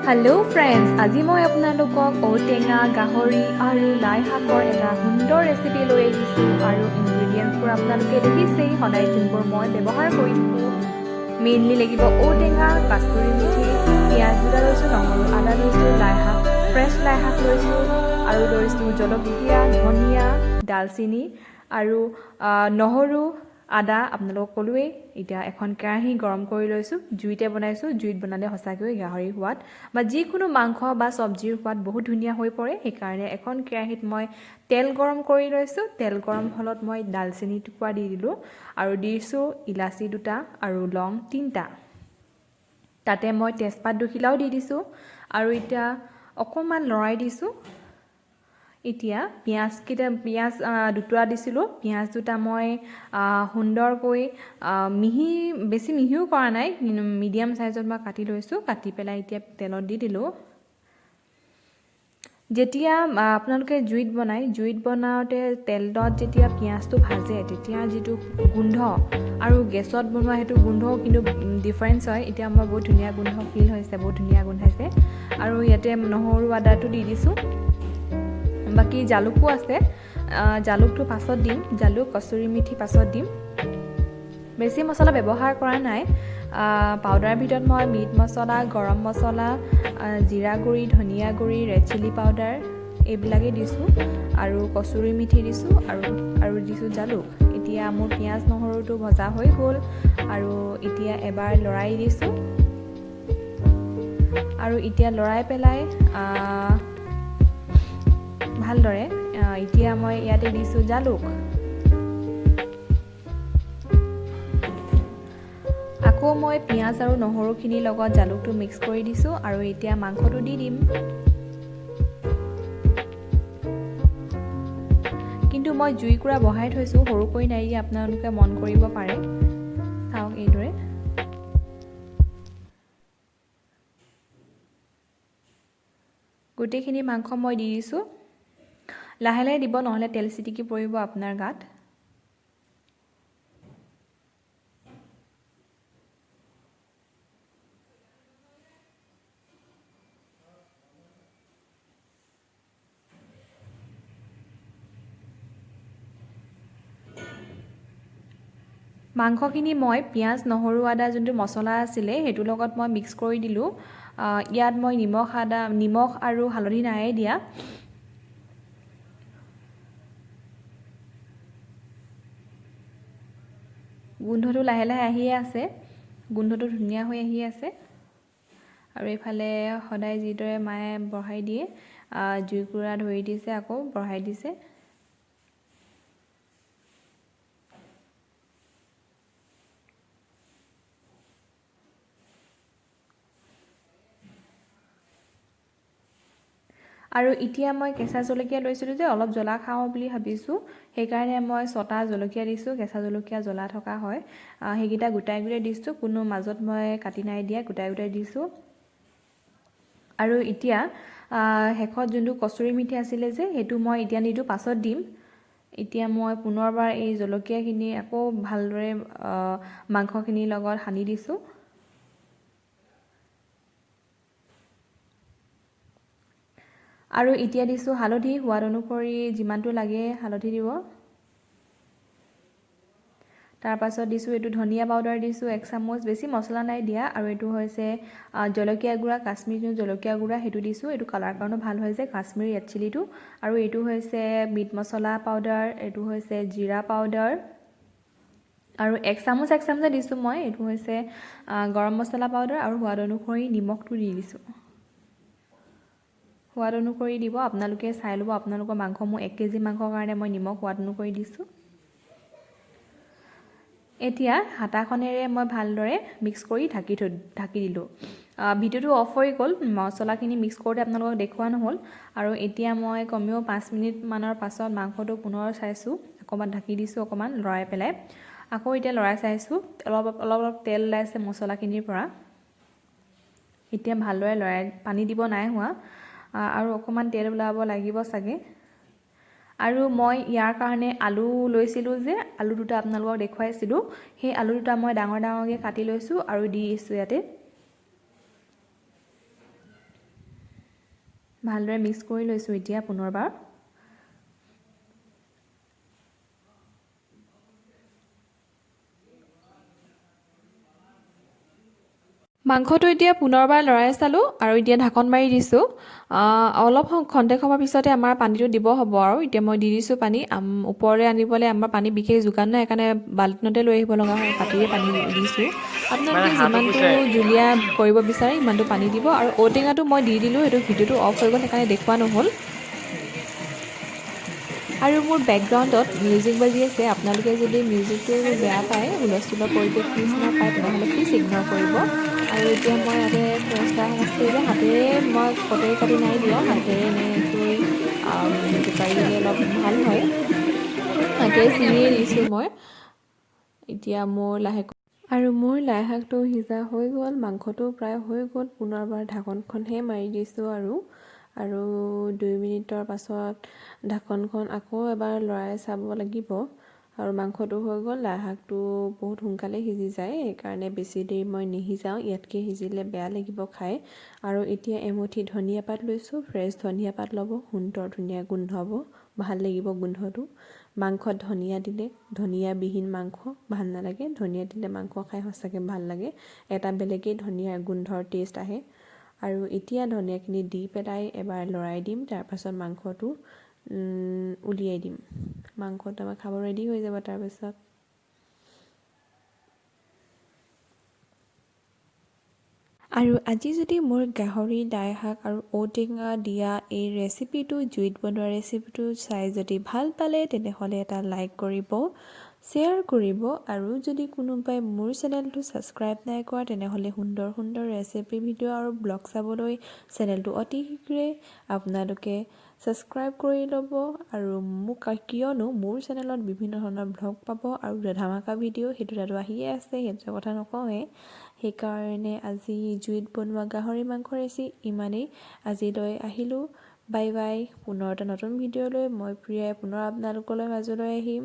Hello' friends, আজি মই আপোনালোকক ঔটেঙা, গাহৰি আৰু লাই শাকৰ এটা সুন্দৰ ৰেচিপি লৈ আহিছোঁ। আৰু ইনগ্ৰিডিয়েণ্টছবোৰ আপোনালোকে দেখিছেই, সদায় যোনবোৰ মই ব্যৱহাৰ কৰি থাকোঁ। মেইনলি লাগিব ঔটেঙা, কাচুৰি মেথি, পিঁয়াজ দুটা লৈছোঁ, নহৰু আদা লৈছোঁ, লাই শাক, ফ্ৰেছ লাই শাক লৈছোঁ আৰু লৈছোঁ জলকীয়া, ধনিয়া, ডালচেনি আৰু নহৰু আদা আপোনালোকক ক'লোৱেই। এতিয়া এখন কেৰাহী গৰম কৰি লৈছোঁ, জুইতে বনাইছোঁ। জুইত বনালে সঁচাকৈ গাহৰি সোৱাদ বা যিকোনো মাংস বা চব্জিৰ সোৱাদ বহুত ধুনীয়া হৈ পৰে। সেইকাৰণে এখন কেৰাহীত মই তেল গৰম কৰি লৈছোঁ। তেল গৰম হ'লত মই ডালচেনি টুকুৰা দি দিলোঁ আৰু দিছোঁ ইলাচি দুটা আৰু লং তিনিটা। তাতে মই তেজপাত দুখিলাও দি দিছোঁ আৰু এতিয়া অকণমান লৰাই দিছোঁ। এতিয়া পিঁয়াজকেইটা, পিঁয়াজ দুটুকুৰা দিছিলোঁ। পিঁয়াজ দুটা মই সুন্দৰকৈ মিহি, বেছি মিহিও কৰা নাই, মিডিয়াম চাইজত মই কাটি লৈছোঁ। কাটি পেলাই এতিয়া তেলত দি দিলোঁ। যেতিয়া আপোনালোকে জুইত বনায়, জুইত বনাওঁতে তেলত যেতিয়া পিঁয়াজটো ভাজে, তেতিয়া যিটো গোন্ধ আৰু গেছত বনোৱা সেইটো গোন্ধও কিন্তু ডিফাৰেঞ্চ হয়। এতিয়া মই বহুত ধুনীয়া গোন্ধ ফিল হৈছে, বহুত ধুনীয়া গোন্ধাইছে। আৰু ইয়াতে নহৰু আদাটো দি দিছোঁ। বাকী জালুকো আছে, জালুকটো পাছত দিম, জালুক কচুৰি মেথি পাছত দিম। বেছি মছলা ব্যৱহাৰ কৰা নাই। পাউডাৰৰ ভিতৰত মই মিট মছলা, গৰম মছলা, জিৰা গুড়ি, ধনিয়া গুড়ি, ৰেড চিলি পাউডাৰ এইবিলাকেই দিছোঁ আৰু কচুৰি মেথি দিছোঁ আৰু দিছোঁ জালুক। এতিয়া মোৰ পিঁয়াজ নহৰুটো ভজা হৈ গ'ল আৰু এতিয়া এবাৰ লৰাই দিছোঁ। আৰু এতিয়া লৰাই পেলাই ভালদৰে এতিয়া মই ইয়াতে দিছোঁ জালুক। আকৌ মই পিঁয়াজ আৰু নহৰুখিনিৰ লগত জালুকটো মিক্স কৰি দিছোঁ আৰু এতিয়া মাংসটো দি দিম। কিন্তু মই জুইকুৰা বঢ়াই থৈছোঁ, সৰুকৈ নাই দিয়া, আপোনালোকে মন কৰিব পাৰে। চাওক এইদৰে। গোটেইখিনি মাংস মই দি দিছোঁ। লাহে লাহে দিব, নহ'লে তেল চিটিকি পৰিব আপোনাৰ গাত। মাংসখিনি মই পিঁয়াজ নহৰু আদা যোনটো মছলা আছিলে সেইটোৰ লগত মই মিক্স কৰি দিলোঁ। ইয়াত মই নিমখ আদা, নিমখ আৰু হালধি নাইয়ে দিয়া। গোন্ধটো লাহে লাহে আহিয়ে আছে, গোন্ধটো ধুনীয়া হৈ আহি আছে। আৰু এইফালে সদায় যিদৰে মায়ে বঢ়াই দিয়ে, জুইকুৰা ধৰি দিছে, আকৌ বঢ়াই দিছে। আৰু এতিয়া মই কেঁচা জলকীয়া লৈছিলোঁ যে অলপ জ্বলা খাওঁ বুলি ভাবিছোঁ, সেইকাৰণে মই 6টা জলকীয়া দিছোঁ। কেঁচা জলকীয়া জ্বলা থকা হয়, সেইকেইটা গোটাই গোটাই দিছোঁ, কোনো মাজত মই কাটি নাই দিয়া, গোটাই গোটাই দিছোঁ। আৰু এতিয়া শেষত যোনটো কচুৰি মেথি আছিলে যে সেইটো মই এতিয়া নিদিওঁ, পাছত দিম। এতিয়া মই পুনৰবাৰ এই জলকীয়াখিনি আকৌ ভালদৰে মাংসখিনিৰ লগত সানি দিছোঁ। আৰু এতিয়া দিছোঁ হালধি, সোৱাদ অনুসৰি যিমানটো লাগে হালধি দিব। তাৰপাছত দিছোঁ এইটো ধনিয়া পাউডাৰ দিছোঁ 1 চামুচ, বেছি মছলা নাই দিয়া। আৰু এইটো হৈছে জলকীয়া গুড়া, কাশ্মীৰ যোনটো জলকীয়া গুড়া সেইটো দিছোঁ, এইটো কালাৰ কাৰণেও ভাল হৈ যায় কাশ্মীৰ ৰেড চিলিটো। আৰু এইটো হৈছে মিট মছলা পাউডাৰ, এইটো হৈছে জিৰা পাউডাৰ আৰু 1 চামুচ 1 চামুচে দিছোঁ মই। এইটো হৈছে গৰম মছলা পাউডাৰ আৰু সোৱাদ অনুসৰি নিমখটো দি দিছোঁ। সোৱাদ অনুসৰি দিব, আপোনালোকে চাই ল'ব আপোনালোকৰ মাংস। মোৰ 1 কেজি মাংসৰ কাৰণে মই নিমখ সোৱাদ অনুসৰি দিছোঁ। এতিয়া হাতাখনেৰে মই ভালদৰে মিক্স কৰি ঢাকি দিলোঁ। ভিডিঅ'টো অফ হৈ গ'ল, মছলাখিনি মিক্স কৰোঁতে আপোনালোকক দেখুওৱা নহ'ল। আৰু এতিয়া মই কমেও 5 মিনিটমানৰ পাছত মাংসটো পুনৰ চাইছোঁ, অকণমান ঢাকি দিছোঁ, অকণমান লৰাই পেলাই। আকৌ এতিয়া লৰাই চাইছোঁ, অলপ অলপ অলপ তেল ওলাইছে মছলাখিনিৰ পৰা। এতিয়া ভালদৰে লৰাই, পানী দিব নাই হোৱা আৰু অকণমান তেল ওলাব লাগিব চাগে। আৰু মই ইয়াৰ কাৰণে আলু লৈছিলোঁ যে, আলু দুটা আপোনালোকক দেখুৱাইছিলোঁ, সেই আলু দুটা মই ডাঙৰ ডাঙৰকৈ কাটি লৈছোঁ আৰু দি দিছোঁ ইয়াতে। ভালদৰে মিক্স কৰি লৈছোঁ এতিয়া পুনৰবাৰ। মাংসটো এতিয়া পুনৰবাৰ লৰাই চালোঁ আৰু এতিয়া ঢাকন মাৰি দিছোঁ। অলপ খন্তেক সময়ৰ পিছতে আমাৰ পানীটো দিব হ'ব আৰু এতিয়া মই দি দিছোঁ পানী। ওপৰলৈ আনিবলৈ আমাৰ পানী বিশেষ যোগান নাই, সেইকাৰণে বাল্টিনতে লৈ আহিব লগা হয়, পাতিৰে পানী দিছোঁ। আপোনালোকে যিমানটো জুলীয়া কৰিব বিচাৰে সিমানটো পানী দিব। আৰু ঔটেঙাটো মই দি দিলোঁ, সেইটো ভিডিঅ'টো অফ হৈ গ'ল, সেইকাৰণে দেখুওৱা নহ'ল। আৰু মোৰ বেকগ্ৰাউণ্ডত মিউজিক বাজি আছে, আপোনালোকে যদি মিউজিকটো বেয়া পায়, হুলস্থুলৰ পৰিৱেশ নিচিনা পায়, তেনেহ'লে প্লিজ ইগন'ৰ কৰিব। আৰু এতিয়া মই ইয়াতে যে হাতেৰে মই কটাৰী কাটি নাই দিয়া, হাতেৰে এনেকৈ জোকাৰি দিলে অলপ ভাল হয়, হাতেৰে ছিঙিয়ে দিছোঁ মই। এতিয়া মোৰ লাহে আৰু মোৰ লাই শাকটো সিজা হৈ গ'ল, মাংসটো প্ৰায় হৈ গ'ল। পুনৰবাৰ ঢাকনখনহে মাৰি দিছোঁ আৰু আৰু 2 মিনিটৰ পাছত ঢাকনখন আকৌ এবাৰ লৰাই চাব লাগিব। আৰু মাংসটো হৈ গ'ল, লাই শাকটো বহুত সোনকালে সিজি যায়, সেইকাৰণে বেছি দেৰি মই নিসিজাওঁ, ইয়াতকৈ সিজিলে বেয়া লাগিব খাই। আৰু এতিয়া এমুঠি ধনিয়া পাত লৈছোঁ, ফ্ৰেছ ধনিয়া পাত ল'ব, সুন্দৰ ধুনীয়া গোন্ধ হ'ব, ভাল লাগিব গোন্ধটো। মাংসত ধনিয়া দিলে, ধনিয়াবিহীন মাংস ভাল নালাগে, ধনিয়া দিলে মাংস খাই সঁচাকৈ ভাল লাগে, এটা বেলেগেই ধনিয়াৰ গোন্ধৰ টেষ্ট আহে। আৰু এতিয়া ধনিয়াখিনি দি পেলাই এবাৰ লৰাই দিম, তাৰপাছত মাংসটো উলিয়াই দিম। মাংসটো আমাৰ খাব ৰেডি হৈ যাব তাৰপাছত। আৰু আজি যদি মোৰ গাহৰি, লাই শাক আৰু ঔটেঙা দিয়া এই ৰেচিপিটো, জুইত বনোৱা ৰেচিপিটো চাই যদি ভাল পালে, তেনেহ'লে এটা লাইক কৰিব, শ্বেয়াৰ কৰিব। আৰু যদি কোনোবাই মোৰ চেনেলটো ছাবস্ক্ৰাইব নাই কৰা, তেনেহ'লে সুন্দৰ সুন্দৰ ৰেচিপি ভিডিঅ' আৰু ব্লগ চাবলৈ চেনেলটো অতি শীঘ্ৰে আপোনালোকে ছাবস্ক্ৰাইব কৰি ল'ব। আৰু মোক কিয়নো মোৰ চেনেলত বিভিন্ন ধৰণৰ ব্লগ পাব আৰু ধামাকা ভিডিঅ' সেইটো তাতো আহিয়ে আছে, সেইটো কথা নকওঁৱে। সেইকাৰণে আজি জুইত বনোৱা গাহৰি মাংস ৰেচিপি ইমানেই, আজিলৈ আহিলোঁ, বাই বাই। পুনৰ এটা নতুন ভিডিঅ'লৈ মই প্ৰিয়াই পুনৰ আপোনালোকলৈ মাজলৈ আহিম।